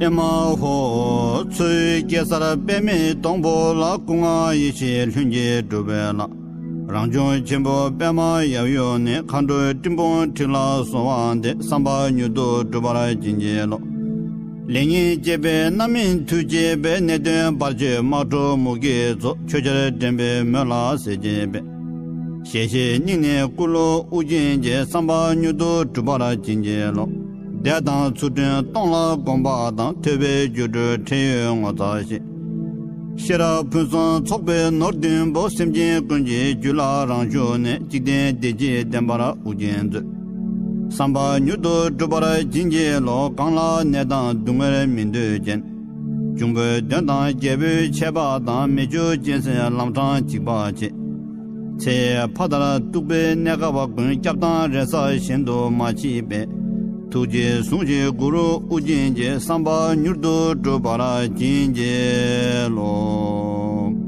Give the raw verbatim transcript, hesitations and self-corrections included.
ཨེ་མ་ཧོ། ཚུར་གེ་སར་པདྨའི་སྡོང་པོ་ལ། སྐུ་ལྔ་ཡེ་ཤེས་ལྷུན་གྱིས་གྲུབ་པའི་ལྷ། རང་བྱུང་ཆེན་པོ་པདྨ་ཡབ་ཡུམ་ནི། མཁའ་འགྲོའི་སྤྲིན་ཕུང་ཁྲིད་ལ་གསོལ་བ་འདེབས། བསམ་པ་མྱུར་དུ་འགྲུབ་པར་བྱིན་གྱིས་རློབས། ལེགས་ཉེས་འབྱེད་པའི་རྣམ་སྨིན་མཐུ་བྱེད་པའི། ནད་གདོན་བར་ཆད་དམག་སྒྲོག་མུ་གེའི་ཚོགས། ཆོས་ཆར་འདྲེན་པའི་མོད་ལ་སེལ་བྱེད་པའི། ཞལ་བཞེས་སྙིང་ནས་སྐུ་གླུ་དབུ་འབྱེད་ཀྱི། བསམ་པ་མྱུར་དུ་འགྲུབ་པར་བྱིན་གྱིས་རློབས། འདས་དང་ཚུལ་ཁྲིམས་སྟོང་ལ་གོམས་པ་དང་། ཐོས་པའི་སྒྱུ་འཕྲུལ་ཁྲེལ་ཡོད་ངོ་ཚ་ཞེས། ཤེས་རབ་ཕུན་སུམ་ཚོགས་པའི་ནོར་བདུན་པོ། སེམས་ཅན་ཀུན་གྱི་རྒྱུད་ལ་རང་ཞུགས་ནས། འཇིག་རྟེན་བདེ་སྐྱིད་ལྡན་པར་དབུ་རྒྱན་མཛོད། བསམ་པ་མྱུར་དུ་འགྲུབ་པར་བྱིན་གྱིས་རློབས། གང་ལ་ནད་དང་སྡུག་བསྔལ་མི་འདོད་ཅན། འབྱུང་པོའི་གདོན་དང་རྒྱལ་པོའི་ཆད་པ་དང་། མི་ཆོས་སྦྱིན་སྲེག་ལམ་འཕྲང་འཇིགས་པ་བྱེད། ཚེ་ཕ་མཐར་གཏུགས་པའི་གནས་སྐབས་ཀུན། སྐྱབས་དང་རེ་ས་གཞན་དུ་མ་མཆིས་པས། ཐུགས་རྗེས་བཟུང་ཞིང་གུ་རུ་དབུ་རྒྱན་གྱི། བསམ་པ་མྱུར་དུ་འགྲུབ་པར་བྱིན་གྱིས་རློབས།